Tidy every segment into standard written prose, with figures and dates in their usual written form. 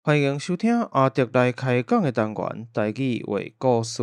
歡迎收聽阿德來開講的單元，台語話故事。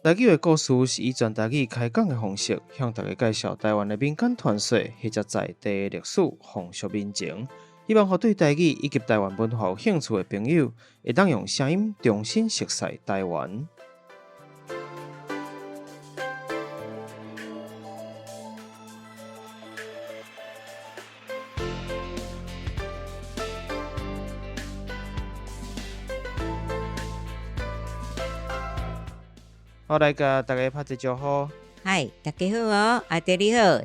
台語話故事是以全台語開講的方式，向大家介紹台灣的民間傳說或者在地歷史、風俗民情。希望予對台語以及台灣文化有興趣的朋友，會當用聲音重新熟悉台灣。好，來共大家拍一個招呼。嗨，大家好哦，阿德你好，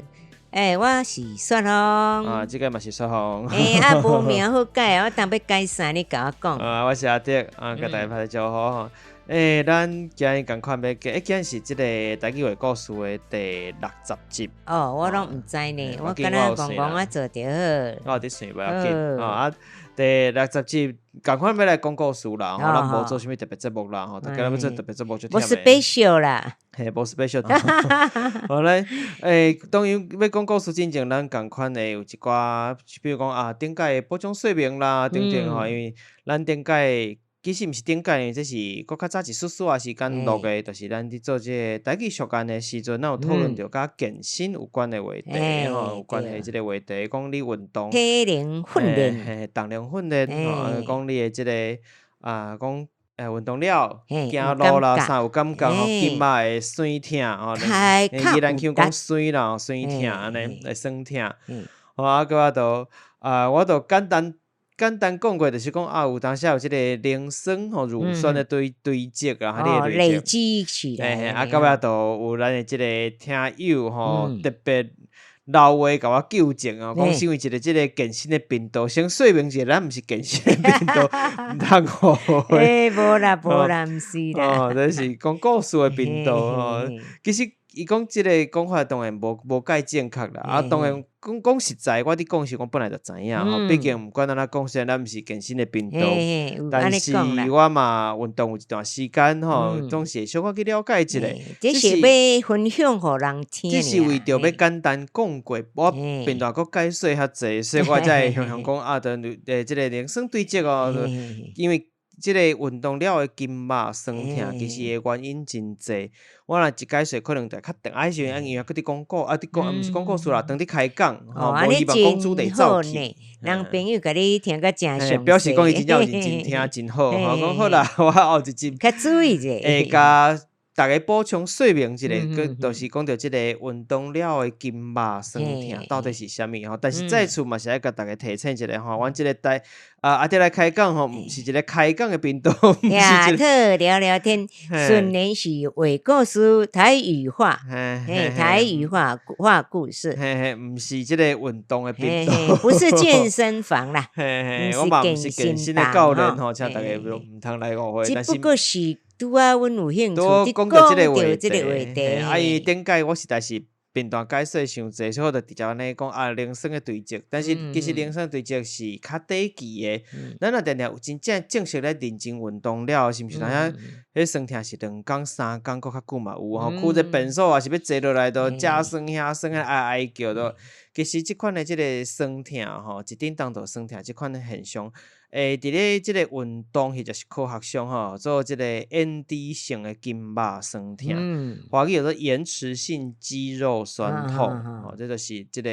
欸，我是雪紅。啊，這个嘛是雪紅。欸，啊，無名好改，我當欲改啥？你共我講。啊，我是阿德，啊，共大家拍一個招呼吼。欸，咱今日仝款欲講，欸，今日是這個台語話故事的第六十集。哦，我攏毋知呢，我敢若戇戇仔做就好。我有佇算，無要緊。啊，第六十集仝款欲來講故事啦，吼，咱無做啥物特別節目啦，吼，大家欲做特別節目就無 special 啦。嘿，無 special。好咧，欸，當然欲講故事進前，咱仝款的有一寡，比如講啊，頂擺補充說明啦，等等吼，因為咱頂擺。其實毋是頂擺，這是閣較早一絲絲仔時間錄的，就是咱佇做這个台語熟練的時陣，咱有討論著佮健身有關的話題吼，有關係這个話題，講你運動體能訓練，嘿，重量訓練吼，講你的這个啊，講運動了，行路啦啥有感覺吼，筋肉會痠疼吼，宜蘭腔講痠啦，痠疼按呢，會酸疼，吼啊，閣我著啊，我著簡單。簡單講過，就是講啊，有當時有這個磷酸吼乳酸的堆堆積啊，你的累積起來。嘿嘿，啊，到尾就有咱的這個聽友吼，特別留話共我糾正哦，講是因為一個這個健身的頻道，先說明一下，咱毋是健身的頻道，毋通誤會。欸，無啦無啦，毋是啦。哦，這是講故事的頻道吼，其實。伊講這个講法當然無無蓋正確啦，啊，當然講講實在，我佇講時，我本來就知影吼，畢竟毋管按怎講，雖然咱毋是健身的頻道，但是我嘛運動有一段時間吼，總是會小可去了解一下。這是欲分享予人聽。這是為著欲簡單講過，我頻道閣解說較濟，所以我才會雄雄講啊，當這个磷酸堆積哦，因為。這个運動了的筋肉酸疼，其實的原因真濟。我若一解說可能就較長，啊，彼時陣因為閣佇講故，啊，佇講，毋是講故事啦，當佇開講，吼，無希望講主題走去。人朋友共你聽甲誠詳細。表示講伊真正有認真聽，真好。吼，講好啦，我後一集較注意者。會共逐家補充說明一下，閣就是講著這个運動了的筋肉酸疼到底是啥物吼。但是再次嘛是愛共逐家提醒一下吼，阮這个台啊阿德來開講吼，毋是一个開講的頻道，毋是一個聊聊天，純然是話故事台語話，嘿，台語話話故事，嘿嘿，毋是這个運動的頻道，不是健身房啦，嘿嘿，我嘛毋是健身的教練吼，請逐家毋通來誤會，但是。只不過是。拄仔阮有興趣，講著這個話題。啊，伊頂擺我實在是頻段解說傷濟，所以我就直接按呢講啊，磷酸的堆積。但是其實磷酸堆積是較短期的。咱若定定有真正正式咧認真運動了，是毋是知影？彼酸疼是兩工、三工，閣較久嘛有吼。去這便所也是欲坐落來都遮酸遐酸，哀哀叫都。其實這款的這个酸疼吼，一振動就酸疼這款的現象。欸，佇咧這个運動或者是科學上吼，做這个延遲性的筋肉酸疼，華語叫做延遲性肌肉酸痛，吼，這就是這个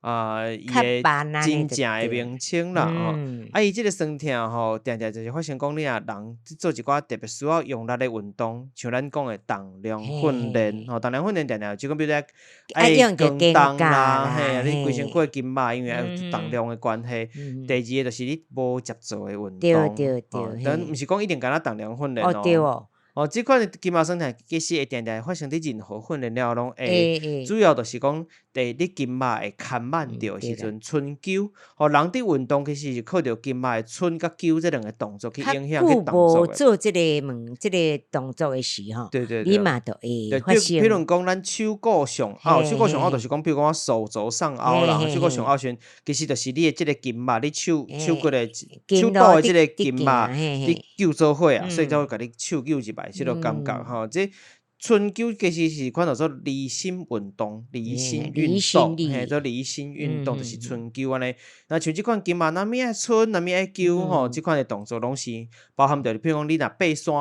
啊，伊的真正的名稱啦，吼。啊，伊這个酸疼吼，定定就是發生講你若人做一寡特別需要用力的運動，像咱講的重量訓練，吼，重量訓練定定就講比如講愛扛重啦，嘿，你規身軀的筋肉因為有重量的關係。第二个就是你無節奏的運動，對對對，但毋是講一定干焦重量訓練哦。對哦。哦，這款的筋膜酸疼其實會定定發生佇任何訓練了攏會，主要就是講，佇你筋膜會牽慢著的時陣，伸揪，吼，人佇運動其實是靠著筋膜的伸佮揪這兩个動作去較影響去久動作的。無做這个物，這个動作的時吼，你嘛就會發生。譬如講，咱手股上拗，手股上拗就是講，比如講我手肘上凹啦，手股上凹時陣，其實就是你的這个筋膜，你手手骨的手肚的這个筋膜，你揪做伙啊，所以才會共你手揪入來，這个感覺吼。這伸揪其實是款叫做離心運動、離心運動，嘿，做離心運動就是伸揪按呢。若像這款筋膜，哪物愛伸，哪物愛揪吼，這款的動作攏是包含著，比如講你若爬山，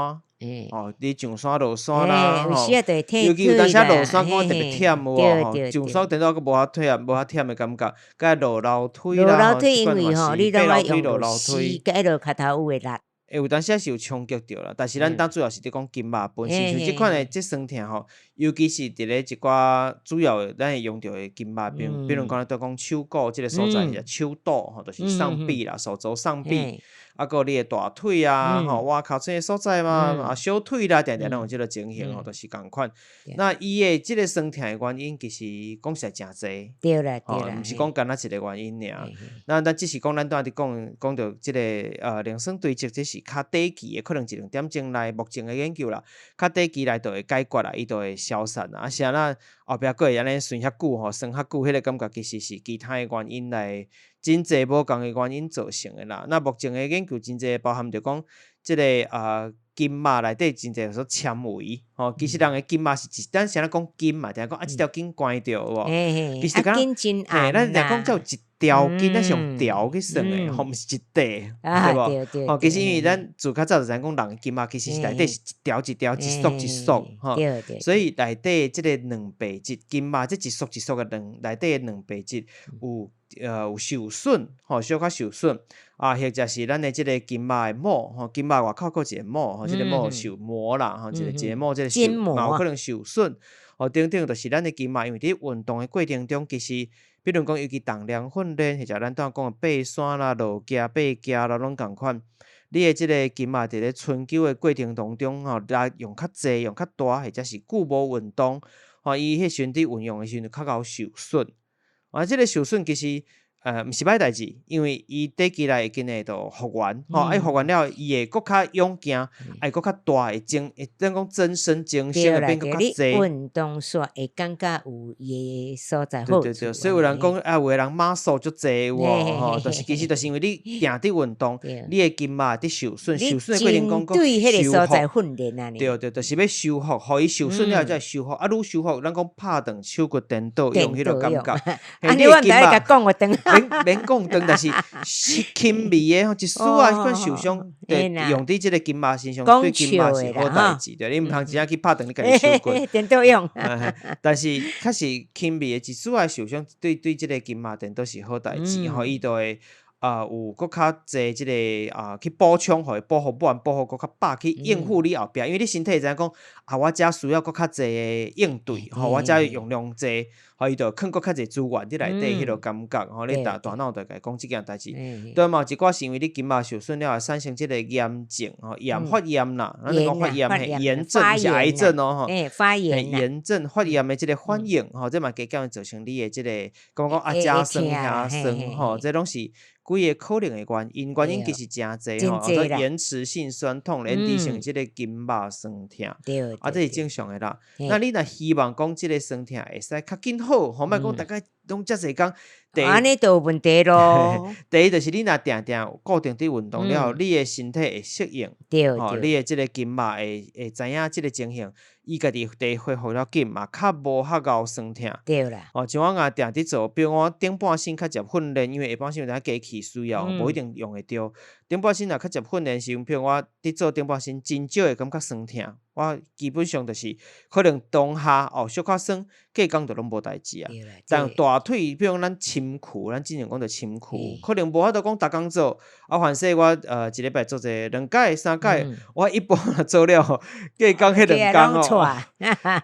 吼，你上山落山啦，吼，尤其有當時落山感覺特別忝有無吼？上山頂到閣無法忝，無法忝的感覺，佮落樓梯啦，落樓梯因為吼，你攏愛用落樓梯，佮彼落跤頭有的力。會有當時是有衝擊著啦，但是咱當主要是佇講筋膜本身，像這款的這酸疼吼，尤其是佇咧一寡主要的咱會用著的筋膜，比如講咱拄講手股這个所在，手肚吼，就是上臂啦，手肘上臂，啊，閣你的大腿啊，吼，外口這个所在嘛，啊，小腿啦，定定攏有這个情形吼，都是仝款。那伊的這个酸疼的原因，其實講實在誠濟，對啦，對啦，毋是講干焦一个原因爾。那咱只是講咱拄仔佇講講著這个磷酸堆積，這是較短期的，可能一兩點鐘內，目前的研究啦，較短期內就會解決啦，伊就會消散啦。啊，是按怎後壁閣會按呢酸遐久吼，酸較久，彼个感覺其實是其他的原因來真濟無仝的原因造成的啦。那目前的研究真濟包含著講，這个筋膜內底真濟說纖維吼，其實人的筋膜是一，咱啥物講筋嘛，定講啊，這條筋關著有無？其實敢筋真嘿，咱定講才有一條筋，咱是用條去算的，吼，毋是一塊，對無？吼，其實因為咱自較早就知影講，人的筋膜其實是內底是一條一條、一束一束，吼，所以內底這个蛋白質筋膜，這一束一束的卵內底的蛋白質有受損，吼，小可受損，啊，或者是咱的這个筋膜的膜，吼，筋膜外口閣有一个膜，吼，這个膜受膜啦，吼，一个一个膜，這个受嘛有可能受損，吼，等等，就是咱的筋膜，因為佇運動的過程中，其實，比如講，尤其重量訓練，或者咱拄仔講的爬山啦、落崎、爬崎啦，攏仝款。你的這个筋膜佇咧伸揪的過程當中，吼，來用較濟、用較大，或者是久無運動，吼，伊彼時陣佇運用的時陣較𠢕受損。啊，這个受損其實，毋是歹代誌，因為伊短期內會緊會就復原，吼，啊，伊復原了，伊會閣較勇健，會閣較大，會增，會咱講增生增生會變閣較濟。運動煞會感覺有伊的所在好處。對對對，所以有人講啊，有的人 muscle 足濟有無？吼，就是其實就是因為你定佇運動，你的筋膜佇受損，受損的過程講對彼个所在訓練啊。對對，就是欲修復，予伊受損了才會修復。啊，愈修復，咱講拍斷手骨顛倒用彼个感覺。啊，你我毋知你共講我長。免免講長，但是是輕微的吼，一絲仔彼款受傷，對，用佇這个筋膜身上，對筋膜是好代誌。對，你毋通真正去拍斷你家己手骨。顛倒用。但是確實輕微的一絲仔受傷，對對，這个筋膜顛倒是好代誌吼，伊就會啊有閣較濟這个啊去補充，予伊補予滿，補予閣較飽，去應付你後壁。因為你身體會知影講啊，我遮需要閣較濟的應對，吼，我遮用量濟，予伊就囥閣較濟資源佇內底，彼落感覺吼，你大大腦就會共伊講這件代誌。對嘛，有一寡是因為你筋膜受損了，會產生這个炎症吼，炎發炎啦，咱就講發炎嘿，炎症毋是癌症哦吼，發炎炎症發炎的這个反應吼，這嘛加減造成你的這个，感覺講啊，遮酸遐酸吼，這攏是幾个可能的原因，原因其實誠濟吼，做延遲性酸痛、延遲性這个筋膜酸疼，啊，這是正常的啦。那你若希望講這个酸疼會使較緊好，吼，莫講逐擺攏遮濟工。按呢就有問題囉。第一就是你若定定固定佇運動了後，你的身體會適應，吼，你的這个筋膜會知影這个情形，伊家己第恢復了緊嘛，較無較𠢕酸疼。對啦。哦，像我若定佇做，比如我頂半身較捷訓練，因為下半身有當機器需要，無一定用會著。頂半身若較捷訓練時，比如我佇做頂半身，真少會感覺酸疼。我基本上就是可能當下哦，小可酸，隔工就攏無代誌啊。但大腿，比如講咱深屈，咱之前講著深屈，可能無法度講逐工做。啊，凡勢我一禮拜做者兩擺、三擺，我一般若做了，隔工彼兩工哦，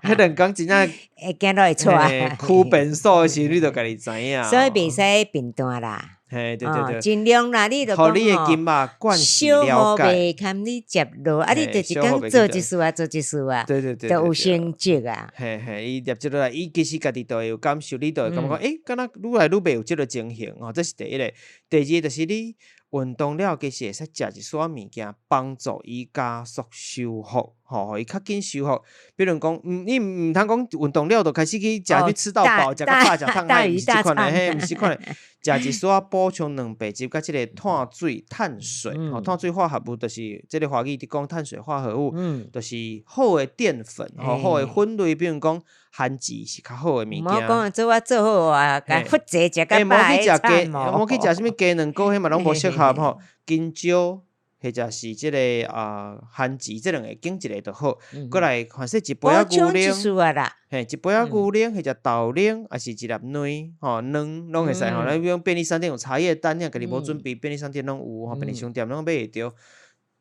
彼兩工真正會行路會掣。區便所的時，你就家己知影。所以袂使貧惰啦。嘿，對對對，盡量啦，你就講予你的筋肉慣勢了解，袂堪你接落，啊，你就一工做一事啊，做一事啊，對對對，就有成績啊。嘿嘿，伊入這落來，伊其實家己就會有感受，你就會感覺講，欸，敢若愈來愈袂有這個情形吼，這是第一个。第二就是你運動了，其實會使食一絲仔物件，幫助伊加速修復，吼，予伊較緊修復。比如講，你毋通講運動了就開始去食去吃到飽，食較飽，食胖，毋是這款的，嘿，毋是這款的。食一絲仔補充蛋白質，佮這个碳水、碳水，吼，碳水化合物就是這个華語佇講碳水化合物，就是好的澱粉，吼，好的粉類，比如講番薯是較好的物件。毋好講做我做好啊，共佛濟食較飽。毋好去食雞，毋好去食啥物雞卵糕，彼嘛攏無適合吼。香蕉或者是這个啊番薯，這兩个揀一个就好。閣來，反正一杯仔牛奶，嘿，一杯仔牛奶或者豆奶，抑是一粒卵，吼，卵攏會使吼。咱比如便利商店有茶葉蛋，你家己無準備，便利商店攏有吼，便利商店攏買會著。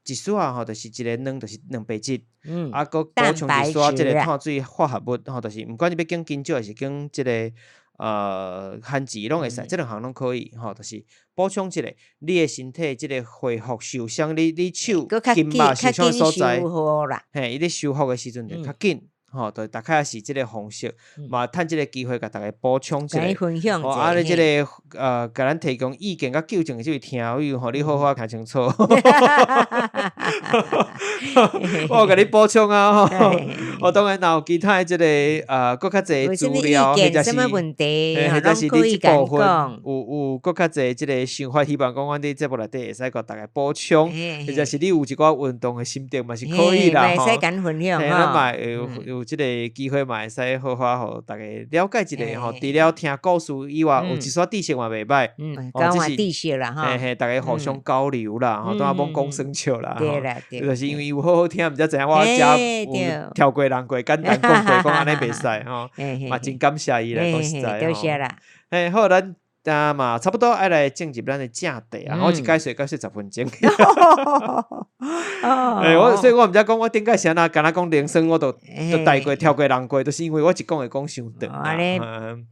一絲仔吼，就是一个卵，就是蛋白質，啊，閣補充一絲仔這个碳水化合物，吼，就是毋管你欲揀香蕉，抑是揀這个番薯攏會使，這兩項攏可以，吼，就是補充一下，你的身體這個恢復受傷，你手筋肉受傷所在，嘿，伊咧修復的時陣就較緊，吼，就大概是這個方式，嘛趁這个機會共大家補充一下，吼，啊，你這个共咱提供意見佮糾正的這位聽友吼，你好好聽清楚，我有共你補充啊，吼，我當然若有其他的這个閣較濟資料，或者是，或者是你這部分有閣較濟這个想法，希望講阮佇節目內底會使共大家補充，或者是你有一寡運動的心得嘛是可以啦，吼，會使共分享，咱嘛會有這個機會嘛會使好好予大家了解一下吼。除了聽故事以外，有一絲知識嘛袂歹，交換知識啦，吼，嘿嘿，大家互相交流啦，吼，當然罔講耍笑啦，對啦，對，就是因為有好好聽，毋才知影我遮有跳過人過，簡單講過，講按呢袂使吼，嘛真感謝伊啦，講實在多謝啦。嘿，好，咱啊嘛差不多愛來進入咱的正題啊，我一解說解說10分鐘。欸，我所以我毋知講我頂擺是按怎，敢若講鈴聲，我都都帶過跳過人過，就是因為我一講會講傷長。按呢，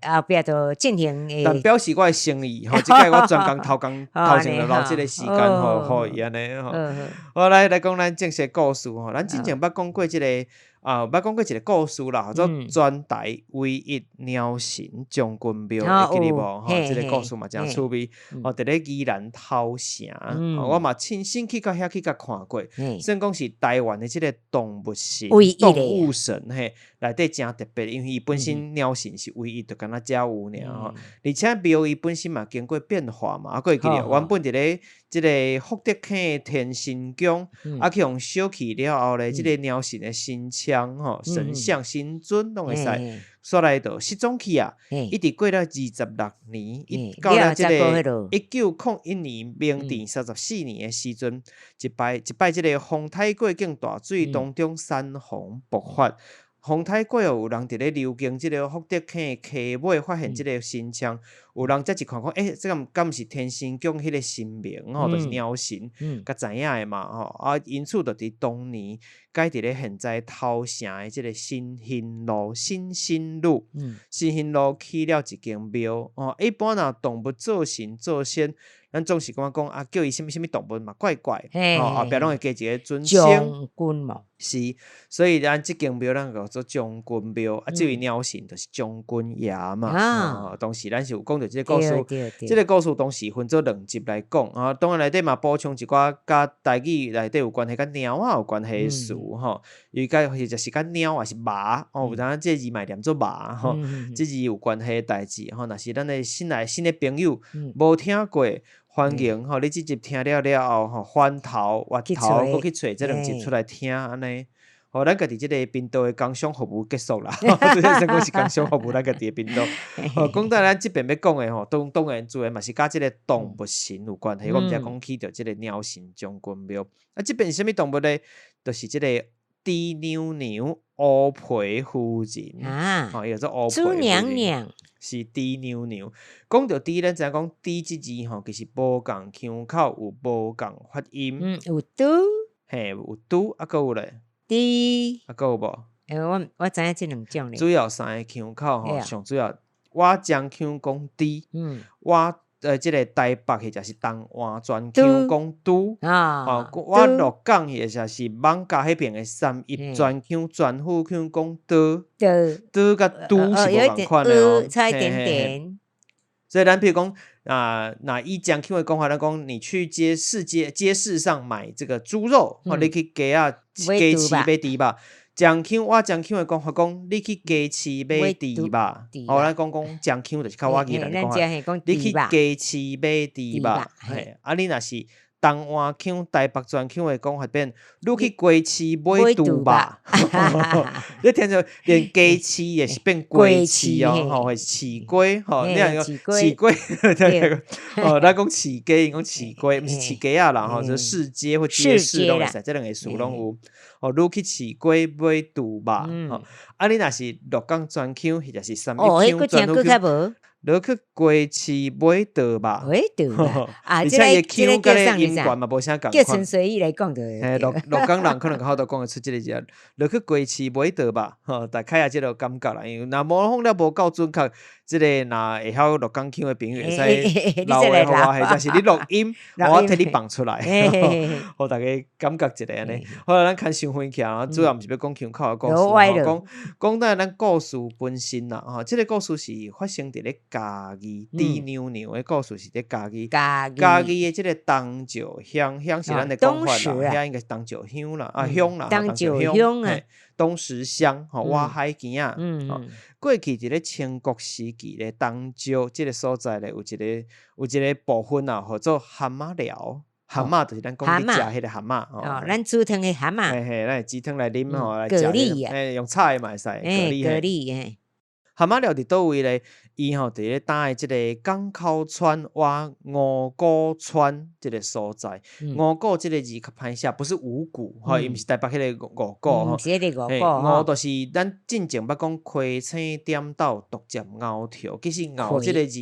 後壁就進行。但表示我的誠意吼，這擺我專工頭工頭前就留這个時間予予伊按呢吼。好，來來講咱正式故事吼，咱之前捌講過這个啊，捌講過一个故事啦，叫做全台唯一貓神將軍廟，會記得無？吼，這个故事嘛誠趣味。哦，佇咧宜蘭頭城，我嘛親身去到遐去共看過，算講是台灣的這个動物神，動物神嘿，內底誠特別，因為伊本身貓神是唯一，就敢若遮有爾吼。而且廟伊本身嘛經過變化嘛，啊，閣會記得原本佇咧這个福德坑天神宮，啊，去予燒去了後咧，這个貓神的神像吼、神像、神尊攏會使，煞來就失蹤去啊。一直過了26年，一到了這个1901年，明治34年的時陣，一擺一擺這个風颱過境大水當中山洪爆發。風颱過後，有人佇咧流經這个福德坑溪尾，發現這个神像，有人才一看講，欸，這个敢毋是天神宮彼个神明吼，就是貓神，較知影的嘛吼。啊，因此就佇當年改佇咧現在頭城的這个新興路、新興路、新興路起了一間廟。吼，一般若動物做神做仙，咱總是感覺講啊，叫伊啥物啥物動物嘛，怪怪，吼，後壁攏會加一個尊稱。將軍嘛。是，所以咱這間廟咱叫做將軍廟，啊，這位貓神就是將軍爺嘛。啊，當時咱是有講著這個故事，這個故事當時分做兩集來講，啊，當然內底嘛補充一寡佮台語內底有關係、佮貓仔有關係的詞吼，因為佮或者是佮貓抑是馬，哦，有當這個字嘛會念做馬吼，這字有關係的代誌吼，若是咱的新來新的朋友無聽過。歡迎吼！你這集聽了了後吼，翻頭、越頭，閣去揣這兩集出來聽按呢。吼，咱家己這个頻道的工商服務結束啦。這算講是工商服務，咱家己的頻道。吼，講到咱這邊欲講的吼，當當然自然嘛是佮這个動物神有關係。我毋才講起著這个貓神將軍廟。啊，這邊是啥物動物咧？就是這个豬娘娘烏皮夫人啊，吼，伊叫做烏皮夫人。豬娘娘是豬娘娘。講著豬，咱知影講豬這字吼，其實無仝腔口，有無仝發音。嗯，有豬。嘿，有豬，啊，閣有咧？豬。啊，閣有無？欸，我知影這兩種咧。主要三个腔口吼，上主要我漳腔講豬，我這个台北或者是東灣泉腔講豬，吼，我鹿港或者是艋舺彼邊的三邑泉腔、泉府腔講刀，刀佮豬是無仝款的哦，差一點點。所以咱譬如講啊，若以漳腔的講法，咱講你去街市街市上買這個豬肉，吼，你去街仔街市買豬肉。漳腔我漳腔的講法講，你去街市買豬肉，哦，咱講講漳腔就是較我宜蘭的講法，你去街市買豬肉，嘿，啊，你若是東灣腔、台北泉腔的講法變，你去街市買豬肉，你聽著連街市也是變雞市哦，吼，會市雞，吼，你若講市雞，哦，咱講市雞，𪜶講市雞，毋是市雞仔啦，吼，就市街或街市攏會使，這兩个詞攏有。哦，你去市雞買豬肉，吼，啊，你若是鹿港泉腔或者是三邑腔、泉府腔，你去街市買豬肉，買豬肉，啊，而且伊腔佮咧音懸嘛無啥仝款。叫陳隨意來講就。嘿，鹿港人可能較好都講會出這个字。落去街市買豬肉，吼，大概也這個感覺啦。因為若模仿了無夠準確，這个若會曉鹿港腔的朋友會使留話予我，或者是你錄音，我替你放出來，予大家感覺一下按呢。好啦，咱牽傷遠去啊，主要毋是欲講腔口的故事，吼，講講到咱故事本身啦，吼，這个故事是發生佇咧嘉義，豬娘娘的故事是佇嘉義，嘉義的這个東石鄉，鄉是咱的講法啦，遐應該是東石鄉啦，啊鄉啦，東石鄉，嘿，東石鄉，吼，外海墘仔，吼，過去佇咧清國時期咧，東石這个所在咧，有一个部分啊，號做蚶仔寮，蚶仔就是咱講咧食彼个蚶仔，哦，咱煮湯的蚶仔，嘿嘿，咱會煮湯來啉吼，來食，嘿，用炒的嘛會使，蛤蜊，蛤蜊，嘿。蚶仔寮佇佗位咧？伊吼佇咧呾的這个港口村倚五股村這个所在。五股這个字較歹寫，不是五股，吼，伊毋是台北彼个五股吼。毋是彼个五股。五就是咱進前捌講溪星點斗獨占𠢕頭，其實𠢕這个字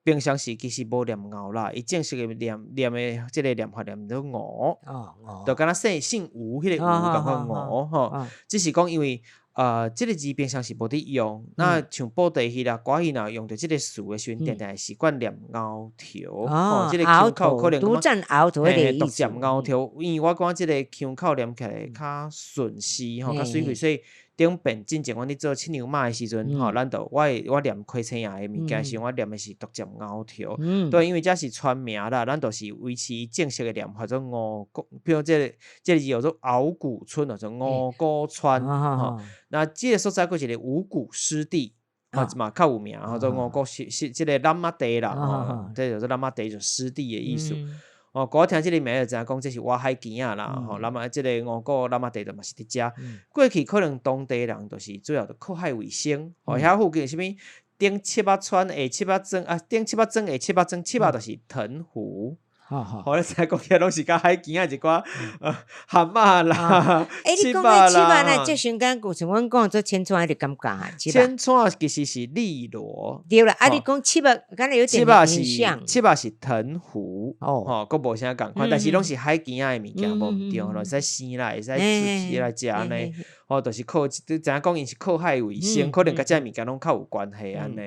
平常時其實無念𠢕啦，伊正式的念念的這个念法念做吳。哦，吳。就敢若姓姓吳彼个吳仝款吳吼，只是講因為。這个字平常時無佇用，那像布袋戲啦、歌戲若用著這个詞的時陣，定定會習慣念𠢕頭，吼，這个腔口可能獨佔鰲頭嘿，獨佔鰲頭，因為我感覺這个腔口念起來較順勢，吼，較媠氣，所以頂遍進前阮咧做七娘媽的時陣，吼，咱就我會我念開青爺的物件時，我念的是獨佔鰲頭，對，因為這是川名啦，咱就是維持正式的念法做五股，比如這個字叫做鰲鼓村，叫做五股村，吼。那這个所在閣一个五股濕地，吼嘛較有名，吼做五股濕濕這个湳仔地啦，吼，這叫做湳仔地，就濕地的意思。哦，閣聽這个名就知影講這是外海墘仔啦，吼，湳仔這个五股湳仔地就嘛是佇遮。過去可能當地人就是主要就靠海為生，吼，遐附近啥物頂七仔村、下七仔莊啊，頂七仔莊、下七仔莊，七仔就是藤壺。好，你知講起來攏是佮海墘仔一寡蛤蟆啦。欸，你講彼七仔那這瞬間，像阮講做千川的感覺啊。千川其實是綠螺。對啦，啊，你講七仔，敢若有點像。七仔是藤壺，吼，閣無啥仝款，但是攏是海墘仔的物件，無毋對，會使生啦，會使煮起來食按呢。吼，就是靠，你知影講𪜶是靠海為生，可能佮這物件攏較有關係按呢。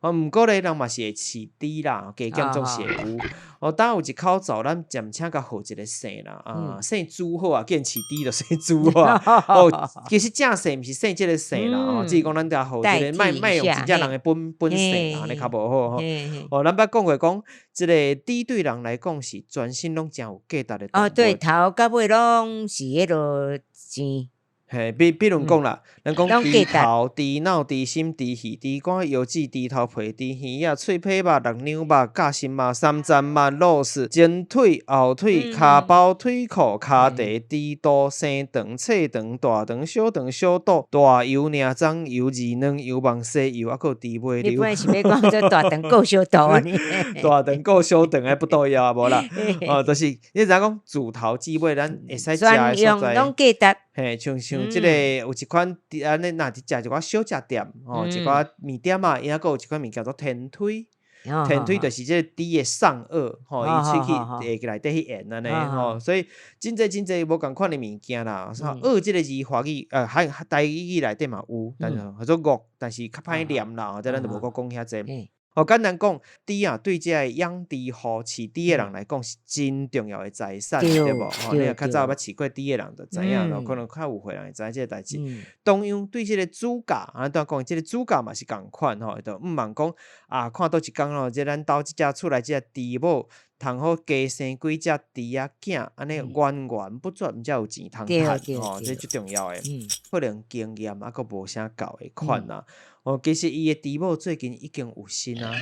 哦，毋過咧，人嘛是會飼豬啦，加減總是會有。哦，當有一口灶，咱暫請共號一个姓啦，啊，姓朱好啊，既然飼豬就姓朱好啊。哦，其實正姓毋是姓這个姓啦，哦，只是講咱共號一个，莫莫用真正人的本姓啦，按呢較無好吼。哦，咱捌講過講，這个豬對人來講是全身攏誠有價值的動物。哦，對，頭到尾攏是彼落錢。嘿，比如講啦，咱講豬頭、豬腦、豬心、豬肺、豬肝、腰子、豬頭皮、豬耳仔、喙皮肉、六娘肉、夾心肉、三層肉、螺絲、前腿、後腿、跤包、腿褲、跤蹄、豬肚、生腸、細腸、大腸、小腸、小肚、大油、領章油、二卵油、網紗油，猶閣有豬尾你本來是欲講做大腸顧小肚啊？大腸顧小腸的不倒枵啊，無啦，哦，就是你知影講自頭至尾，咱會使食的所在。攏價值。嘿，像這个有一款佇按呢，若佇食一寡小食店，吼，一寡麵店啊，伊猶閣有一款物件叫做天推。天推就是這個豬的上顎，吼，伊喙齒會內底去咽按呢，吼，所以真濟真濟無仝款的物件啦。顎這個字華語，還台語內底嘛有，但是叫做顎，但是較歹念啦，這咱就無閣講遐濟。哦，簡單講，豬啊，對這个養豬戶、飼豬的人來講是真重要的財產，對無？吼，你若較早捌飼過豬的人就知影咯，可能較有歲人會知這个代誌。同樣對這个主教，啊，拄仔講這个主教嘛是仝款吼，就毋茫講啊，看佗一工咯，這咱兜這隻厝內這隻豬母，通好加生幾隻豬仔囝，按呢源源不絕，才有錢通趁吼，這足重要的。可能經驗猶閣無啥夠的款啊。哦，其實伊的豬母最近已經有身啊，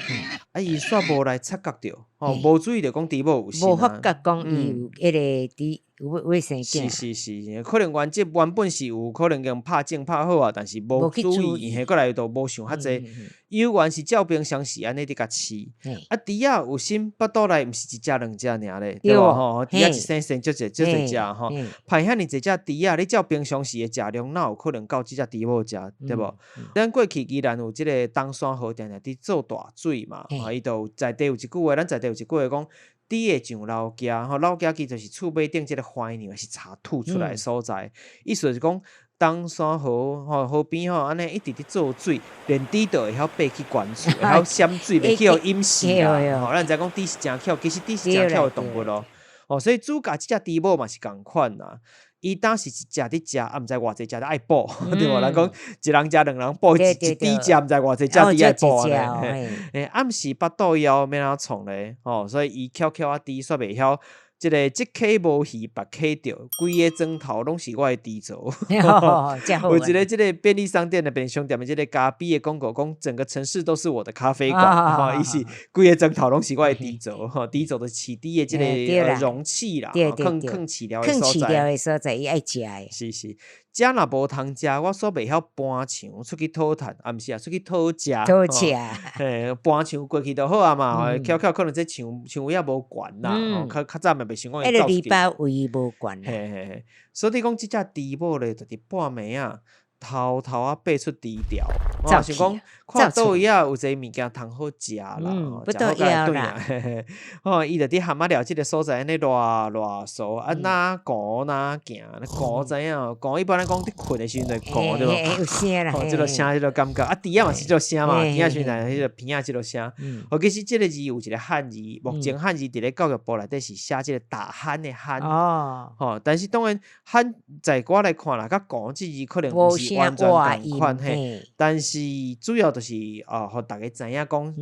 啊，伊煞無來察覺著，吼，無注意著講豬母有身啊。無發覺講伊有彼个豬有生囝。是是是，可能原則原本是有可能已經拍種拍好啊，但是無注意，嘿，過來就無想較濟。猶原是照平常時按呢佇共飼，啊，豬仔有身腹肚內毋是一隻兩隻爾咧，對無吼？豬仔一生生足濟足濟隻吼，派遐爾濟隻豬仔，你照平常時的食量，哪有可能夠這隻豬母食，對無？咱過去宜蘭有這個冬山河定定佇做大水嘛，伊就有在地有一句話，咱在地有一句話講，豬會上老家，吼，老家其實就是厝尾頂這個槐娘是柴吐出來的所在，意思就是講。冬山河吼河邊吼，按呢一直佇做水，連豬都會曉爬去懸厝，會曉閃水，袂去予淹死啦。吼，咱知講豬是誠巧，其實豬是誠巧的動物咯。吼，所以主教這隻豬母嘛是仝款啦。伊當時是食佇食，啊，毋知偌濟隻都愛補，對無？人講一人食兩人補，一豬食毋知偌濟隻豬愛補咧。欸，暗時腹肚枵，欲按怎創咧？吼，所以伊巧巧仔豬煞袂曉。這个這溪無魚，別溪釣，規个庄頭攏是我的豬槽。有一个這个便利商店的便利商店的這个咖啡的廣告，講整個城市都是我的咖啡館。吼，伊是規個莊頭攏是我的豬槽，吼，豬槽就是飼豬的這个容器啦，囥囥飼料的所在。囥飼料的所在，伊愛食的。是是。遮若無通食，我煞袂曉搬牆出去討趁，啊，毋是啊，出去討食。討食。嘿，搬牆過去就好啊嘛，巧巧可能這牆牆位仔無懸啦，較較早嘛袂想講會走出去。彼個籬笆位無懸。嘿嘿嘿，所以講這隻豬母咧，就佇半暝仔偷偷仔爬出豬牢，我想講看佗位仔有一个物件通好食啦，食好才會轉來。吼，伊就佇蚶仔寮這个所在按呢賴賴趖，啊，若糊若行，糊知影？糊一般咱講佇睏的時陣就糊對無？有聲啦，吼，這个聲，這个感覺。啊，豬仔嘛是這个聲嘛，豬仔時陣彼个鼻仔這个聲。哦，其實這个字有一个漢字，目前漢字佇咧教育部內底是寫這个打鼾的鼾。吼，但是當然鼾在我來看啦，佮糊這字可能毋是完全仝款嘿，但是主要就是哦，予逐家知影講，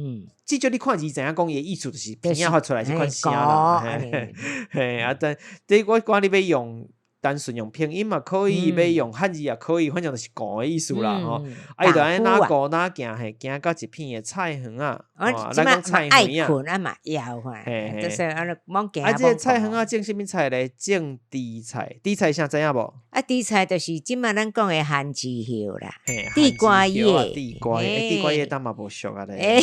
至少你看字知影講伊的意思就是鼻仔發出來這款聲啦。嘿，啊，但這我管你欲用單純用拼音嘛可以，欲用漢字也可以，反正就是糊的意思啦吼。啊，伊就按呢若糊若行嘿，行到一片的菜園仔，哦，咱講菜園仔。愛睏啊嘛枵看，就是按呢罔行。啊，這个菜園仔種啥物菜咧？種甜菜，甜菜啥知影無？啊，甜菜就是這馬咱講的番薯葉啦，地瓜葉，地瓜葉，地瓜葉咱嘛無熟啊咧。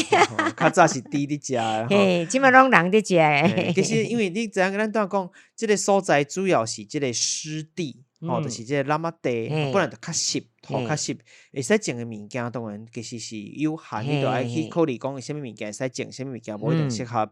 較早是豬佇食的。嘿，這馬攏人佇食的。其實因為你知影，咱拄仔講，這个所在主要是這个濕地，吼，就是這个湳仔地，本來就較濕，土較濕，會使種的物件當然其實是有限，你就愛去考慮講啥物物件會使種，啥物物件無一定適合。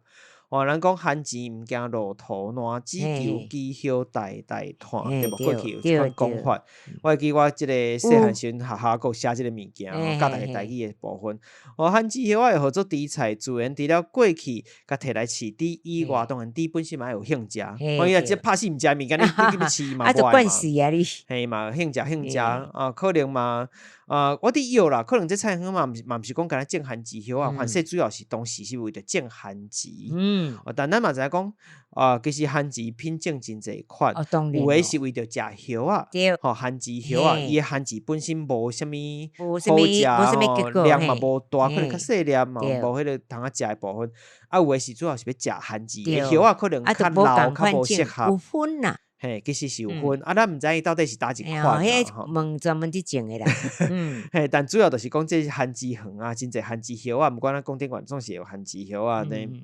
哦，人講番薯毋驚落土爛，只求枝葉代代傳，對無？過去有這款講法。我會記我這个細漢時陣學校閣有寫這个物件，教逐家台語的部分。哦，番薯葉仔會號做甜菜，自然除了過去共提來飼豬以外，當然豬本身嘛愛有興食。哦，伊若這拍死毋食的物件，你你去欲飼嘛無愛嘛。嘿嘛，興食興食啊，可能嘛啊，我佇臆啦，可能這菜園嘛，嘛毋是講干焦種番薯葉仔，反正主要是當時是為著種番薯。但咱嘛知影講，啊，其實番薯品種真濟款，有的是為著食葉仔，吼，番薯葉仔，伊的番薯本身無啥物好食，吼，量嘛無大，可能較細粒嘛，無彼個通仔食的部分。啊，有的是主要是欲食番薯，葉仔可能較老，較無適合。有分啦。嘿，其實是有分，啊，咱毋知伊到底是佗一款啦。吼，問專門佇種的啦。嘿，但主要就是講這番薯園啊，真濟番薯葉仔，毋管咱講頂懸總是會有番薯葉仔呢。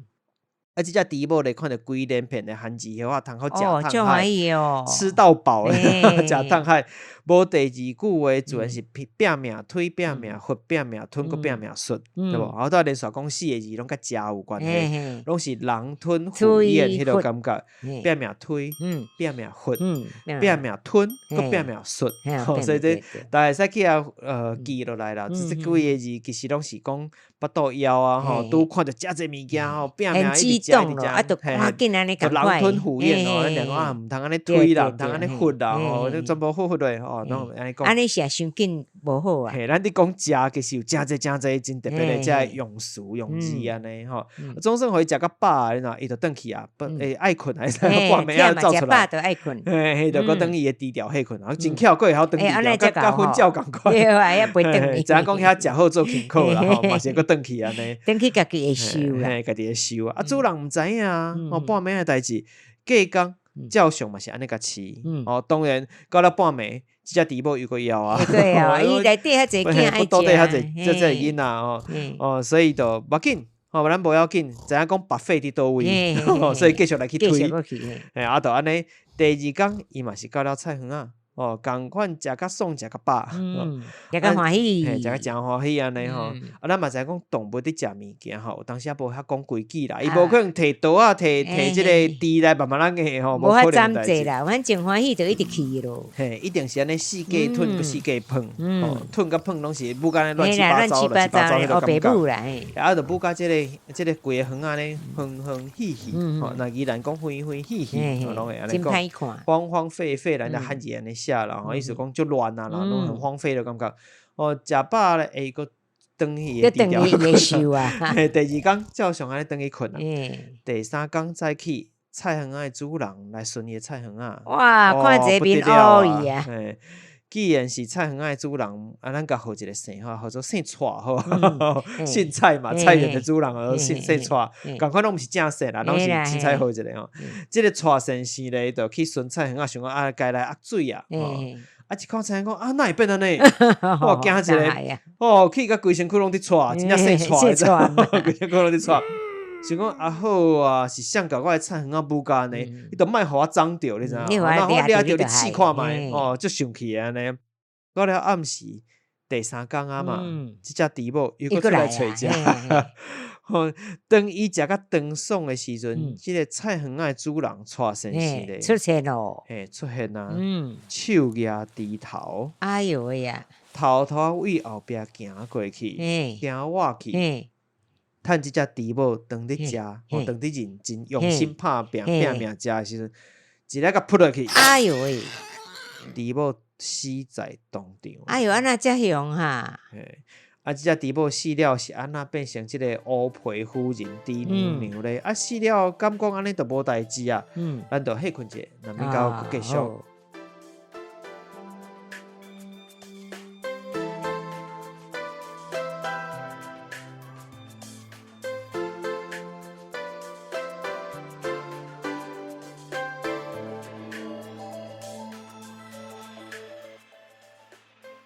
啊，這隻豬母咧，看著規連片的番薯葉仔，通好食哦，足歡喜哦，吃到飽咧，食通海。無第二句話，自然是拼命推，拼命佛，拼命吞，閣拼命術，對無？後頭連續講四个字，攏佮食有關係，攏是狼吞虎嚥彼個感覺。拼命推，拼命佛，拼命吞，閣拼命術。所以這大家會使去啊，記落來啦。這幾個字其實攏是講腹肚枵啊，吼，拄看著遮濟物件吼，拼命一直食一直食，啊，就趕緊按呢就狼吞虎嚥哦，咱兩個啊，毋通按呢推啦，毋通按呢佛啦，吼，這全部佛佛落吼，攏按呢講。按呢食傷緊無好啊。嘿，咱佇講食，其實有誠濟誠濟真特別的這用詞用字按呢吼。總算予伊食較飽，你知，伊就轉去啊，會愛睏還是半暝仔走出來。食飽就愛睏。嘿，伊就閣轉伊的豬牢歇睏，啊，真巧，閣會曉轉豬牢，佮瞓覺仝款。對啊，猶袂轉去。知影講遐食好做辛苦啦，吼，嘛是會閣轉去按呢。轉去家己會受啦。嘿，家己會受啊。啊，主人毋知影啊，哦，半暝的代誌，隔工照常嘛是按呢共飼。哦，當然到了半暝，這隻豬母又閣枵啊。對啊，伊內底遐濟囝愛食。腹肚底遐濟，這濟囡仔吼，哦，所以就無要緊，吼，咱無要緊，知影講 buffet 佇佗位，所以繼續來去推。嘿，啊，就按呢，第二工伊嘛是到了菜園仔。哦，仝款食較爽，食較飽，食較歡喜，食較誠歡喜按呢吼。啊，咱嘛知影講動物佇食物件吼，有當時仔無遐講規矩啦，伊無可能提刀仔，提提這個豬來慢慢仔咬吼，無遐針濟啦，反正歡喜就一直去咯。嘿，一定是按呢四界吞，閣四界噴，吞佮噴攏是舞甲按呢亂七八糟，亂七八糟彼個感覺。啊，就舞甲這个這个規个園仔呢，歡歡喜喜，吼，若宜蘭講歡歡喜喜，攏會按呢講，荒荒廢廢，咱就漢字按呢寫啦，吼，意思講足亂啊啦，攏很荒廢的感覺。哦，食飽咧會閣轉去伊的豬牢。嘿，第二工照常按呢轉去睏啊。第三工早起，菜園仔的主人來巡伊的菜園仔。哇，看這面烏去啊！嘿，既然是菜園仔的主人，啊，咱共號一個姓吼，號做姓蔡好，姓蔡嘛，菜園的主人號姓姓蔡，仝款攏毋是正姓啦，攏是凊彩號一個吼。這个蔡先生咧，就去巡菜園仔，想講啊，該來壓水啊，啊，一看菜園講啊，哪會變按呢？我驚一个，哦，去甲規身軀攏佇蔡，真正姓蔡，規身軀攏佇蔡。想講啊好啊，是誰共我的菜園仔舞甲按呢？你都莫予我髒著，你知影？若我掠著你試看覓，哦，足生氣按呢。到了暗時第三工啊嘛，這隻豬母又閣出來揣食。吼，當伊食甲當爽的時陣，這个菜園仔的主人蔡先生咧出現咯，嘿，出現啊，手舉豬頭，哎喲喂呀，偷偷為後壁行過去，行倚去。趁這隻豬母當佇食，吼，當佇認真用心拍拚拚命食的時陣，一下共撲落去。哎喲喂！豬母死在當場。哎喲，按怎遮凶哈？嘿，啊，這隻豬母死了是按怎變成這个烏皮夫人豬娘娘咧？啊，死了敢講按呢就無代誌啊？咱就歇睏一下，咱明後閣繼續。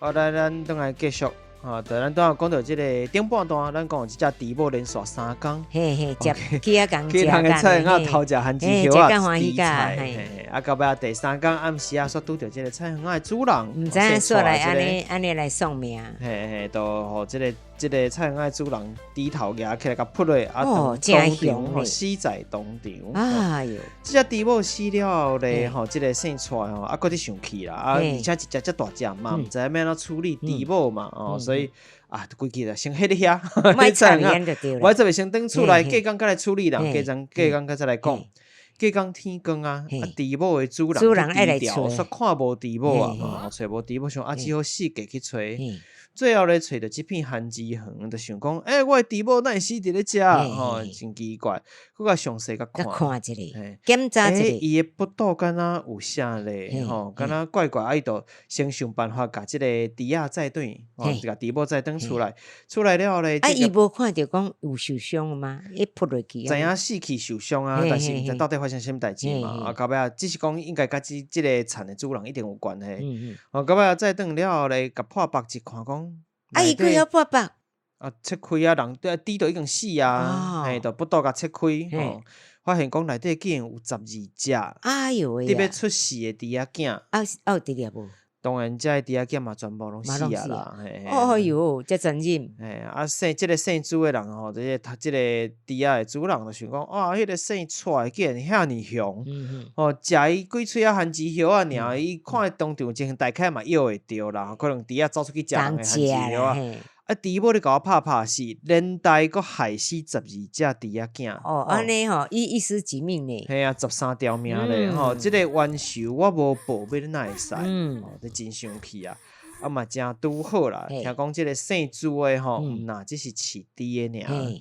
好，來，咱轉來繼續。啊，對，咱拄仔講著這个頂半段，咱講這隻豬母連續三工，嘿嘿，食去遐共去人的菜園仔偷食番薯葉仔豬菜，嘿，啊，到尾仔第三工暗時啊，煞拄著這个菜園仔的主人，毋知影煞來按呢按呢來送命，嘿嘿，就予這个這个菜園仔的主人豬頭舉起來共撲落，啊，當場吼死在當場。哎喲，這隻豬母死了後咧，吼，這个姓蔡吼，啊，閣佇生氣啦，啊，而且一隻遮大隻嘛，毋知影欲按怎處理豬母嘛，哦，所以啊，規氣就先歇佇遐，莫插伊我這邊先轉厝來，隔工閣來處理啦，隔工隔工閣再來講。隔工天光啊，啊，豬母的主人去豬牢，煞看無豬母啊，揣無豬母，想啊，只好四界去揣。最後咧，揣著這片番薯園，就想講，欸，我的豬母哪會死佇咧遮？吼，真奇怪。閣較詳細共看，看一下，檢查一下，伊的腹肚敢若有啥咧？吼，敢若怪怪，啊，伊就先想辦法共這个豬仔載轉，吼，共豬母載轉厝來。出來了後咧，啊，伊無看著講有受傷嗎？伊撲落去，知影死去受傷啊，但是毋知到底發生啥物代誌嘛？啊，到尾仔只是講應該佮這這个田的主人一定有關係。哦，到尾仔載轉了後咧，共破腹一看講，啊，伊閣曉破腹？啊，切開啊，人對豬都已經死啊，嘿，就腹肚共切開，吼，發現講內底竟然有十二隻，哎喲喂，佇欲出世的豬仔囝，啊，啊有佇咧無？當然，這个豬仔囝嘛，全部攏死啊啦！哎喲，遮殘忍！嘿，啊，姓這个姓朱的人吼，這個豬仔的主人就想講，啊，彼个姓蔡的竟然遐爾凶，哦，食伊幾喙仔番薯葉仔爾，伊看當場情形大概嘛垰會著啦，可能豬仔走出去食人的番薯葉仔。啊！豬母咧共我拍拍死，連帶閣害死十二隻豬仔囝。哦，按呢吼，伊一屍幾命呢？嘿啊，13條命咧吼！這個冤仇我無報，欲按怎會使？哦，這真生氣啊！啊嘛誠拄好啦，聽講這個姓朱的吼，毋若只是飼豬的爾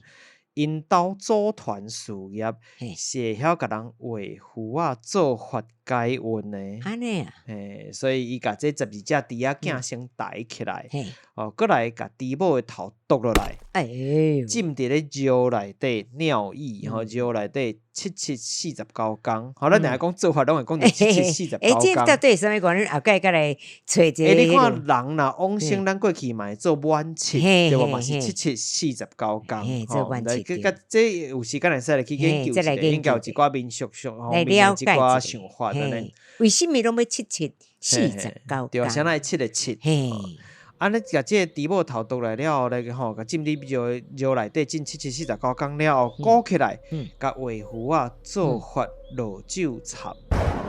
，𪜶兜組團事業，是會曉共人畫符仔做法解運的。按呢啊？嘿，所以伊共這十二隻豬仔囝先抬起來，哦，閣來共豬母的頭剁落來，浸佇咧尿內底尿液，吼，尿內底七七四十九工。吼，咱定定講做法，攏會講著七七四十九工。欸，這到底是啥物原因？後蓋閣來揣一個。欸，你看人若往生，咱過去嘛會做滿七，對無？嘛是七七四十九工。吼，來，佮這有時間會使來去研究一下，研究一寡民俗上方面的一寡想法。為什麼攏欲七七四十九？對，啥人會七個七？按呢，共這個豬母頭剁來了後咧，吼，共浸佇尿尿內底浸七七四十九工了後，裹起來，共畫符仔做法落咒插，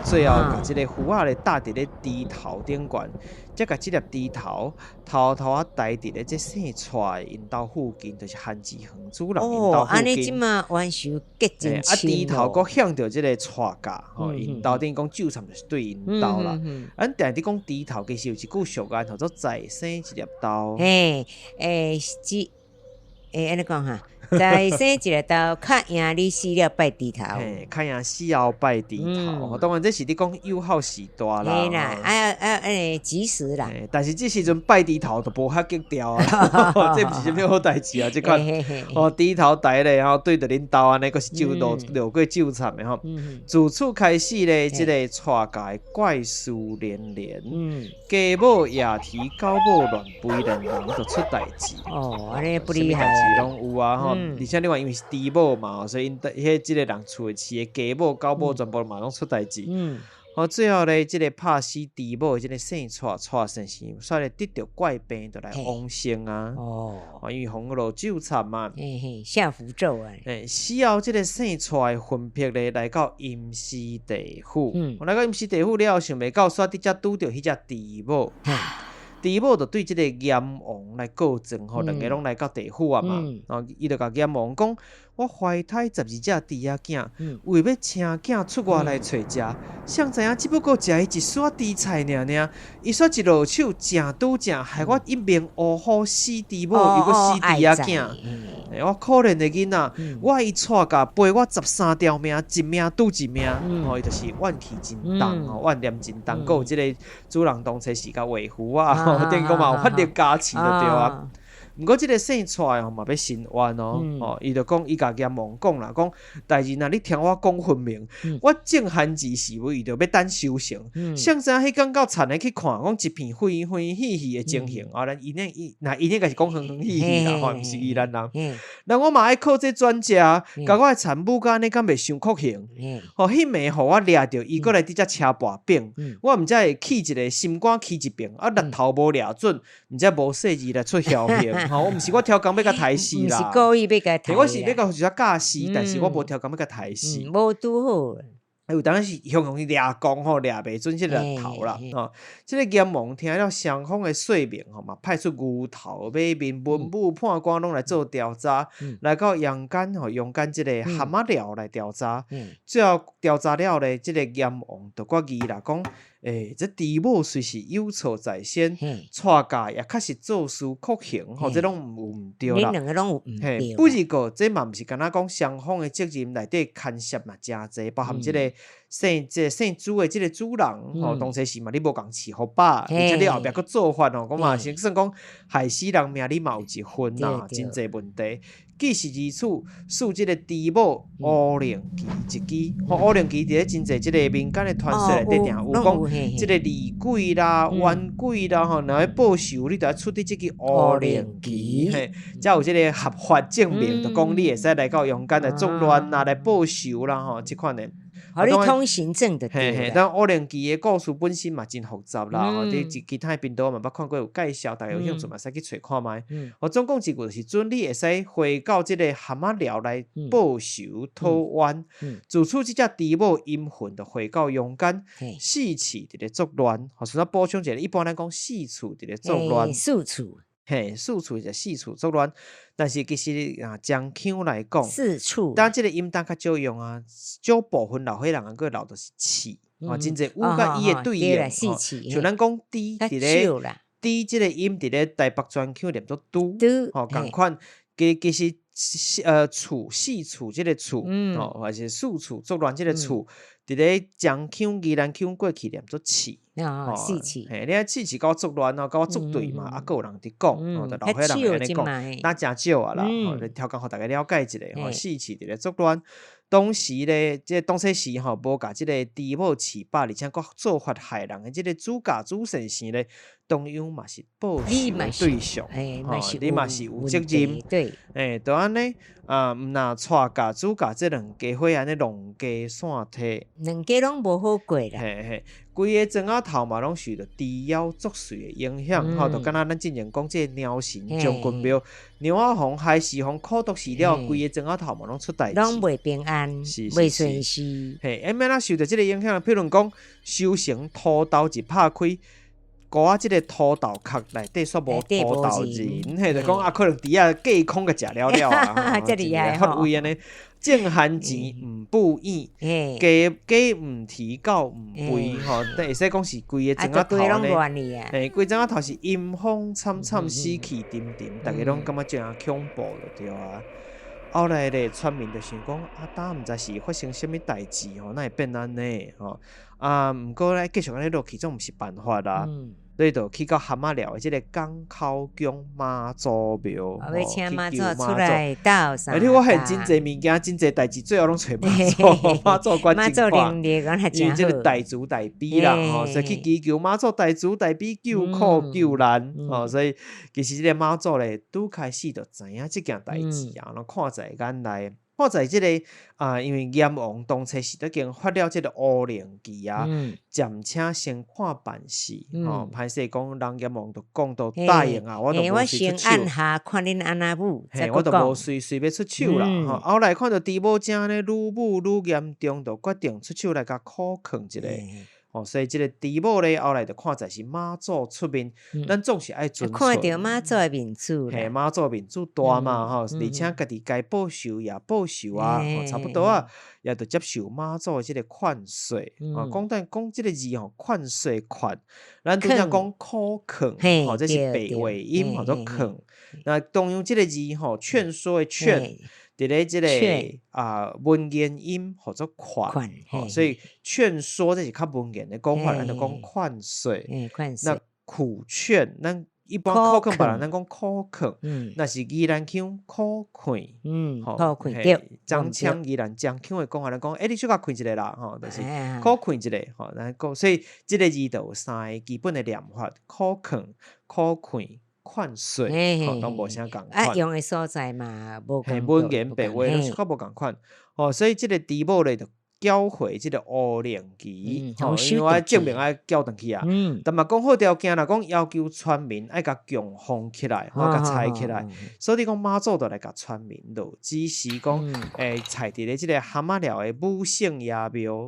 最後共這個符仔咧搭佇咧豬頭頂懸，才共這粒豬頭偷偷仔刣佇咧這姓蔡的𪜶兜附近，就是番薯園主人𪜶兜附近。哦，按呢這馬冤仇結真深。啊，豬頭閣向著這個蔡家，吼，𪜶兜等於講咒插就是對𪜶兜啦。咱定定講豬頭，其實有一句俗語叫做財生一粒豆。嘿，欸，是，欸，按呢講哈，財生一粒豆，較贏你死了拜豬頭。嘿，較贏死後拜豬頭。當然這是你講有好時代啦。嘿啦，啊啊啊，及時啦。但是這時陣拜豬頭就無遐格調啊，這毋是啥物好代誌啊，這款。哦，豬頭刣咧，吼，對著恁兜按呢，閣是咒落落過咒插的吼。自此開始咧，這個蔡家的怪事連連。雞母夜啼，狗母亂吠，連人就出代誌。哦，按呢不厲害。代誌攏有啊，吼！而且你看，因為是豬母嘛，所以𪜶彼這個人厝的飼的雞母、狗母全部嘛攏出代誌。好，最後咧，這個拍死豬母的這個姓蔡蔡先生，煞咧得著怪病，就來往生啊。哦，因為予落咒插嘛。嘿嘿，下符咒啊。欸，死後這個姓蔡的魂魄咧，來到陰司地府。來到陰司地府了後，想袂到，煞佇遮拄著彼隻豬母。豬母就對這個閻王來告狀，吼，兩個攏來到地府啊嘛，哦，伊就共閻王講，我懷胎十二隻豬仔囝，為欲請囝出外來揣食，誰知影只不過食伊一絲仔豬菜爾爾，伊煞一落手正拄正，害我一命嗚呼死豬母，又閣死豬仔囝。欸，我可憐的囡仔，我伊蔡家背我十三條命，一命拄一命，吼，伊就是怨氣真重，吼，怨念真重，閣有這個主人當初是共畫符仔，等於講嘛有法力加持就對啊。毋過這個姓蔡的吼嘛欲申冤哦，吼，伊就講伊共閻王講啦，講大人啊，你聽我講分明，我種番薯是為著欲等收成，誰知影彼工到田的去看，講一片肥肥細細的情形，啊，咱伊那伊若伊應該是講遠遠細細啦，吼，毋是宜蘭人，那我嘛愛靠這轉食，共我的田母甲按呢敢袂傷酷刑？吼，彼暝予我掠著，伊閣來佇遮車跋餅，我毋才會氣一个心肝起一爿，啊，獵頭無掠準，毋才無細膩來出僥倖。吼，我毋是我刁工欲共刣死啦，毋是故意欲共刣，我是欲共一下教死，但是我無刁工欲共刣死，無拄好。有當時是雄雄去掠弓吼，掠袂準這個獵頭啦。吼，這個閻王聽了雙方的說明吼嘛，派出牛頭馬面文武判官攏來做調查，來到陽間吼，陽間這個蚶仔寮來調查。最後調查了咧，這個閻王就決議啦，講，欸，這豬母雖是有錯在先，蔡家也確實做事酷刑，吼，這攏有毋對啦。恁兩個攏有毋對。不過這嘛毋是干焦講雙方的責任內底牽涉嘛誠濟，包含這個姓這個姓朱的這個主人，吼，當初是嘛你無共飼予飽，而且你後壁閣做法吼，講嘛先算講害死人命，你嘛有一份啦，真濟問題。既是如此，賜這個豬母烏龍旗一支，吼，烏龍旗佇咧真濟這個民間的傳說內底，定有講，這个厲鬼啦、冤鬼啦吼，若欲報仇，你著愛出佇這支烏龍旗，嘿，才有這个合法證明，就講你會使來到陽間來作亂啦、來報仇啦吼，這款的。予你通行證就對。嘿嘿，但烏龍旗的故事本身嘛真複雜啦，吼，佇其他頻道嘛捌看過有介紹，大家有興趣嘛會使去揣看覓。我總共一句就是準你會使回到這個蚶仔寮來報仇討冤。自此這隻豬母陰魂就回到陽間，四處佇咧作亂。予順仔補充一下，一般咱講四處佇咧作亂。四處。嘿，四處就四處作亂，但是其實啊，漳腔來講，四處，但這个音當較少用啊，少部分老歲人啊，閣留就是刺，哦，真濟有佮伊的對應，像咱講豬佇咧豬這个音佇咧台北專腔念做拄，吼，仝款，其實處四處這个處，吼，還是四處作亂這个處，佇咧漳腔宜蘭腔過去念做刺。哦，四處，嘿，你啊刺刺佮我作亂哦，佮我作對嘛，啊，閣有人佇講，吼，就老歲人會按呢講，那誠少啊啦，吼，來調工予大家了解一下，吼，四處佇咧作亂，當時咧，這個當初時吼，無共這个豬母飼飽，而且閣做法害人的這个主教主先生咧，同樣嘛是報仇的對象，吼，你嘛是有責任，對，欸，就按呢，啊，毋若蔡家主教這兩家伙按呢弄家散體，兩家攏無好過啦，嘿嘿。規个莊仔頭嘛，攏受著豬妖作祟的影響，吼，就敢若咱之前講這個貓神將軍廟，貓仔予害死予苦毒死了，規个莊仔頭嘛攏出代誌，攏袂平安，袂順遂。嘿，啊，欲按怎受著這个影響？譬如講，收成土豆一拍開，鍋仔這个土豆殼內底煞無土豆仁，嘿，就講啊，可能豬仔隔空共食了了啊，遮厲害吼，發威按呢。種番錢毋補圓，雞雞毋啼狗毋吠，吼，會使講是規个莊仔頭呢，嘿，規莊仔頭是陰風慘慘，死氣沉沉，逐家攏感覺誠恐怖就對啊。後來咧，村民就想講，啊，當毋知是發生啥物代誌吼，哪會變按呢？吼，啊，毋過咧，繼續按呢落去總毋是辦法啦。所以就去到蚶仔寮的這个港口宮媽祖廟，欲請媽祖出來鬥相。而且我發現真濟物件，真濟代誌，最後攏揣媽祖，媽祖管真寬，因為這个大慈大悲啦，吼，所以去祈求媽祖大慈大悲救苦救難，吼，所以其實這个媽祖咧，拄開始就知影這件代誌啊，攏看在眼內。看在這个啊，因為閻王當初時都已經發了這个烏龍旗啊，暫且先看辦事，吼，歹勢講人閻王就講都答應啊，我都無隨出手。按下看恁按怎舞，嘿，我都無隨隨欲出手啦，吼。後來看著豬母這按呢愈舞愈嚴重，就決定出手來共苦勸一下。哦，所以這个豬母咧，後來就看在是媽祖出面，咱總是愛尊看著媽祖的面子，嘿，媽祖面子大嘛，吼，而且家己該報仇也報仇啊，差不多啊，也就接受媽祖的這个勸說。哦，講但講這个字吼，勸說勸，咱拄才講苦勸，吼，這是白話音，叫做勸。那動用這个字吼，勸說的勸。佇咧這个啊文言音號做勸，吼，所以勸說這是較文言的講法，咱就講勸說。那苦勸，咱一般苦勸別人，咱講苦勸，若是宜蘭腔苦勸，吼，苦勸對。漳腔宜蘭漳腔的講法，咱講，欸，你小可勸一下啦，吼，就是苦勸一下，吼，咱講，所以這个字就有三个基本的念法：苦勸、苦勸。勸說，吼，攏無啥仝款。啊，用的所在嘛，無仝。文言白話攏較無仝款。吼，所以這个豬母咧就繳回這个烏龍旗，吼，因為我證明愛繳轉去啊。但嘛講好條件啦，講要求村民愛共供奉起來，吼，共採起來。所以講媽祖就來共村民落指示講，欸，採佇咧這个蚶仔寮的武聖爺廟。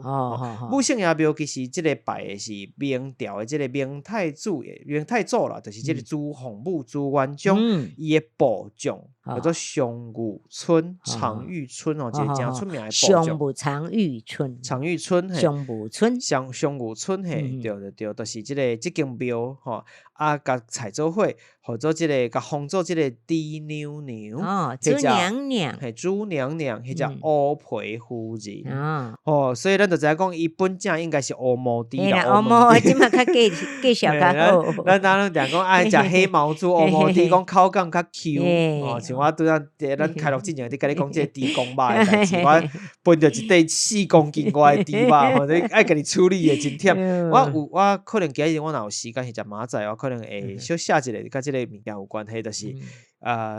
武聖爺廟其實這个拜的是明朝的這个明太祖，明太祖啦，就是這个朱洪武朱元璋，伊的部將叫做常遇春，常遇春哦，一个誠出名的部將。常遇春，常遇春，常遇春，常遇春，嘿，對對對，就是這个這間廟吼，啊，共採做伙，號做這个，共封做這个豬娘娘。哦，豬娘娘。嘿，豬娘娘，彼隻烏皮夫人。哦，所以咱就知影講，伊本正應該是烏毛豬啦。烏毛，這馬較介介紹較好。咱咱定講愛食黑毛豬、烏毛豬，講口感較 Q。哦，像我拄仔咱開錄之前，佇共你講這个豬公肉的代誌，我分著一塊4公斤外的豬肉，吼，你愛家己處理的真忝。我有我可能今日我若有時間去食明仔載，我可能會小寫一个，佮這个物件有關係，就是豬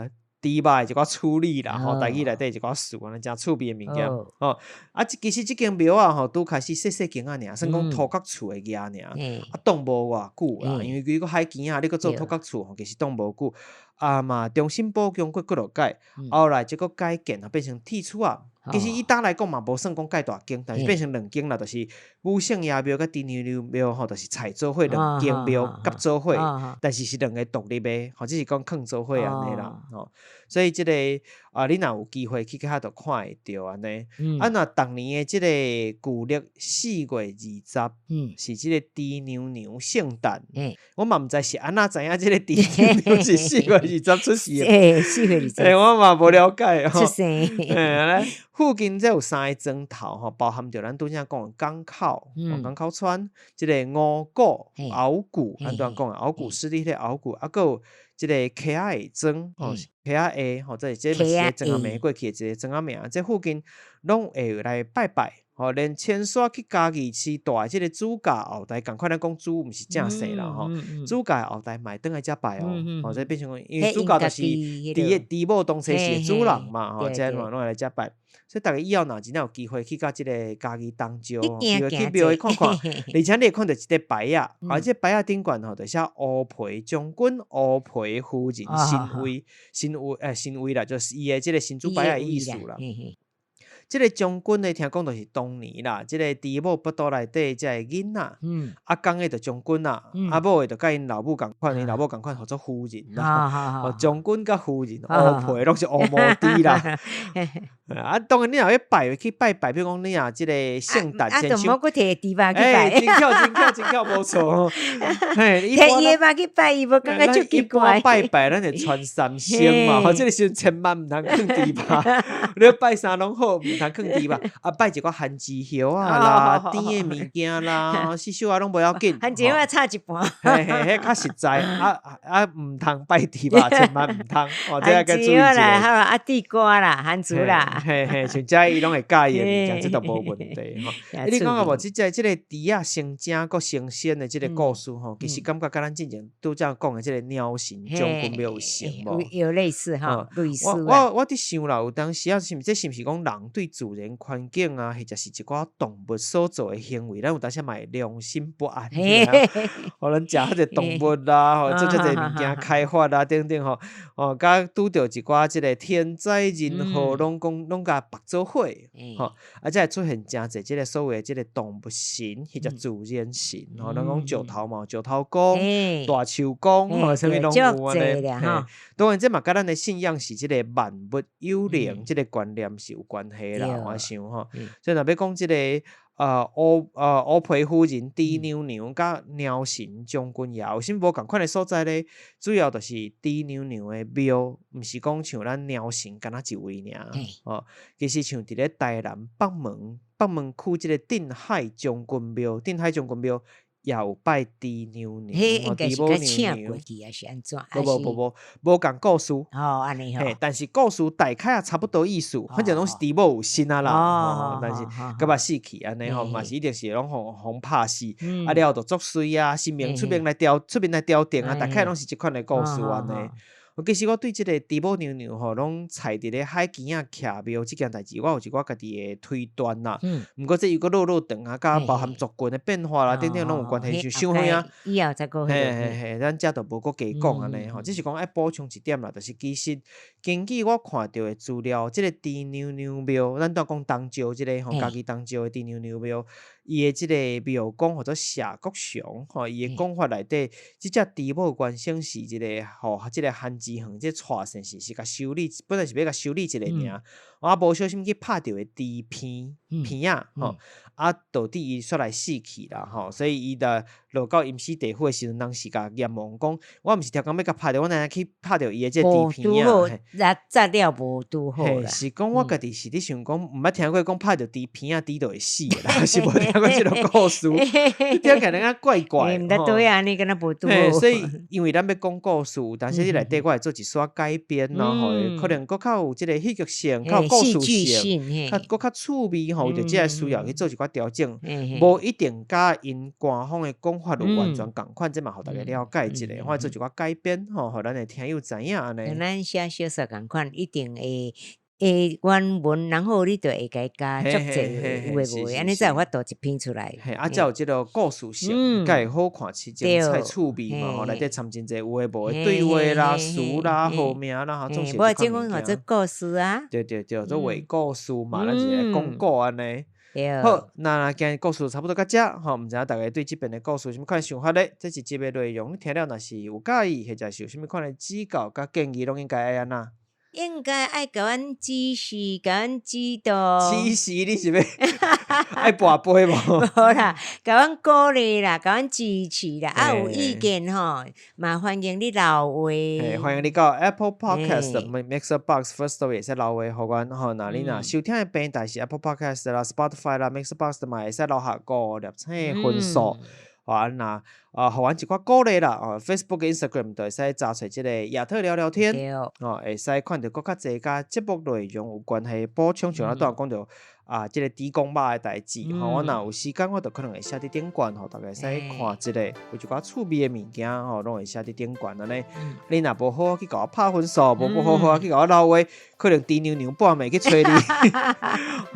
肉的一寡處理啦，吼，台語內底一寡詞，按呢誠趣味的物件，吼。啊，其實這間廟啊，吼，拄開始細細間仔爾，算講土埆厝的額爾，啊，擋無偌久啦，因為規個海墘仔，你閣做土埆厝吼，其實擋無久。啊嘛，重新補強過幾落擺，後來這個改建啊，變成鐵厝仔。其實以當來講嘛，無算講蓋大間，但是變成兩間啦，就是武聖爺廟佮豬娘娘廟吼，就是採做伙兩間廟合做伙，但是是兩个獨立的，吼，只是講囥做伙按呢啦，吼。所以這个啊，你若有機會去遐就看會著按呢。啊，若逐年的這个舊曆4月20，是這个豬娘娘聖誕。我嘛毋知是按怎知影這个豬娘娘是4月20出世的。欸，4月20。欸，我嘛無了解吼。出生。欸，附近這有三个莊頭吼，包含著咱拄才講的港口、港口村，這个五股、鰲龜，咱拄才講的鰲龜濕地彼个鰲龜，啊，閣有這个溪仔下莊，吼，溪仔下，吼，這這嘛是一个莊仔名過去的一个莊仔名，這附近攏會來拜拜，吼，連千山去嘉義市大的這个主教後代，仝款咱講主毋是正姓啦，吼，主教後代嘛會轉來遮拜哦，吼，這變成講，因為主教就是佇个豬母當初時的主人嘛，吼，這嘛攏會來遮拜。所以逐家以後若真正有機會去到這个嘉義東石，機會去廟宇看看，而且你會看著一塊牌仔，啊，這牌仔頂懸吼，就寫烏皮將軍、烏皮夫人神位、神位，神位啦，就是伊的這个神主牌仔的意思啦。這个將軍呢，聽講就是當年啦，這个豬母腹肚內底這个囡仔，啊，公的就將軍啦，啊，母的就佮𪜶老母仝款，𪜶老母仝款號做夫人啦。將軍佮夫人，烏皮攏是烏毛豬啦。啊，當然你若欲拜去拜拜，比如講你若這个聖誕節，啊，就莫閣提豬肉去拜。欸，真巧，真巧，真巧，無錯。嘿，提伊的肉去拜，伊無感覺足奇怪。一般拜拜，咱會穿三牲嘛，吼，這个時陣千萬毋通囥豬肉。你拜啥攏好，毋通囥豬肉。啊，拜一寡番薯葉仔啦，甜的物件啦，四小仔攏無要緊。番薯葉仔炒一盤。嘿嘿，彼較實在。啊啊，毋通拜豬肉，千萬毋通。哦，這個該注意一下。好啊，地瓜啦，番薯啦。嘿嘿，像這伊攏會佮意的物件，這都無問題吼。你感覺無？這這這个豬仔成精閣成仙的這个故事吼，其實感覺佮咱之前拄才講的這个鳥神將軍廟有像無？有類似吼，類似。我佇想啦，有當時啊，是毋這是毋是講人對自然環境啊，或者是一寡動物所做的行為，咱有當時嘛會良心不安。予咱食遐濟動物啦，吼，做遮濟物件開發啦，等等吼，哦，佮拄著一寡這个天災人禍，攏講攏共縛做伙，吼，啊，才會出現誠濟這个所謂的這个動物神，或者自然神，吼，咱講石頭嘛，石頭公、大樹公，吼，啥物攏有按呢。當然，這嘛佮咱的信仰是這个萬物有靈，這个觀念是有關係啦，我想吼。所以若欲講這个烏皮夫人、豬娘娘佮鳥神將軍爺有啥物無仝款的所在咧？主要就是豬娘娘的廟，毋是講像咱鳥神敢若一位爾，哦，其實像佇咧台南北門北門區這个鎮海將軍廟，鎮海將軍廟也有拜豬娘娘，彼應該是較請過去，還是按怎？無無無無無仝故事。哦，按呢吼。但是故事大概也差不多意思，反正攏是豬母有身啊啦。但是佮嘛死去按呢吼，嘛是一定是攏予予拍死。啊了後就作祟啊，神明出面來調出面來調停啊，大概攏是這款的故事按呢。其實我對這個豬母娘娘吼，攏採佇咧海墘仔徛廟這件代誌，我有一寡家己的推斷啦。毋過這又閣落落長啊，佮包含族群的變化啦，等等攏有關係，就傷遠啊。以後再閣嘿嘿嘿，咱遮就無閣加講按呢吼，只是講愛補充一點啦，就是其實根據我看著的資料，這個豬娘娘廟，咱拄仔講東石這个吼，嘉義東石的豬娘娘廟，伊的這个廟公號做謝國雄吼，伊的講法內底，這隻豬母原先是一個吼，這个韓志恆這蔡先生是共修理，本來是欲共修理一下爾，啊無小心去拍著個豬鼻鼻仔吼，啊導致伊煞來死去啦吼，所以伊就落到陰司地府的時陣，人是共閻王講，我毋是逐工欲共拍著，我哪會去拍著伊的這個豬鼻仔？六十了無拄好啦。是講我家己是咧想講，毋捌聽過講拍著豬鼻仔，豬就會死啦，是無聽過這個故事，聽起來敢怪怪。毋知對啊，你敢若無拄好。所以因為咱欲講故事，但是你內底我會做一絲改編咯，吼，可能閣較有這個戲劇性，較有故事性，較閣較趣味吼，就這個需要去做一寡調整，無一定佮𪜶官方的講法有完全仝款，這嘛予大家了解一下，我會做一寡改編吼，予咱的聽友知影按呢。咱寫小說仝款，一定會會原文，然後你就會共伊加足濟有的無的，按呢才有法度一篇出來。嘿，啊，才有這個故事性，才會好看，精彩趣味嘛，吼，內底摻真濟有的無的對話啦、詞啦、號名啦，吼，總是無這講號做故事啊。對對對，做畫故事嘛，咱是來講古按呢。好，那今日故事差不多到遮，吼，毋知影大家對這遍的故事有啥物款想法咧？這一集的內容你聽了若是有佮意，或者是有啥物款的指教佮建議，攏應該愛按怎？應該愛共阮指示，共阮指導。指示你是欲愛跋杯無？無啦，共阮鼓勵啦，共阮支持啦。啊，有意見吼，嘛歡迎你留話。歡迎你到 Apple Podcast、Mixer Box、Firstory 會使留話予阮吼。若你若收聽的平台是 Apple Podcast 啦、Spotify 啦、Mixer Box 嘛會使留下五粒星分數。啊，若啊，予阮一寡鼓勵啦，哦，Facebook、Instagram 就會使查揣這個亞特聊聊天，哦，會使看著閣較濟佮節目內容有關係補充，像咱拄仔講著啊，這個豬公肉的代誌，吼，我若有時間，我就可能會寫佇頂懸，予大家會使看一下，有一寡趣味的物件，吼，攏會寫佇頂懸按呢。你若無好好去共我拍分數，無好好去共我留話，可能豬娘娘半暝去揣你，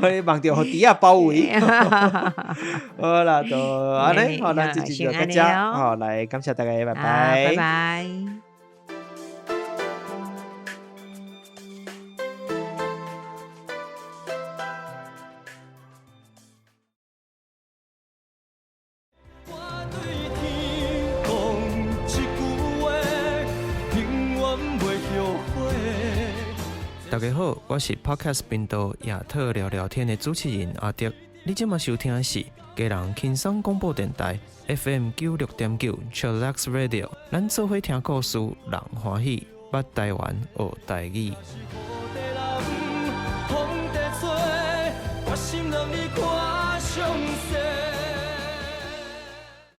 予你夢著予豬仔包圍。好啦，就按呢，好，咱這集就到遮，好，來感謝大家，拜拜，拜拜。大家好，我是 Podcast 頻道亞特聊聊天的主持人阿德。你這馬收聽的是基隆輕鬆廣播電臺 FM 96.9 Chillax Radio。咱做伙聽故事，人歡喜，捌台灣，學台語。風在吹，我心讓你看詳細。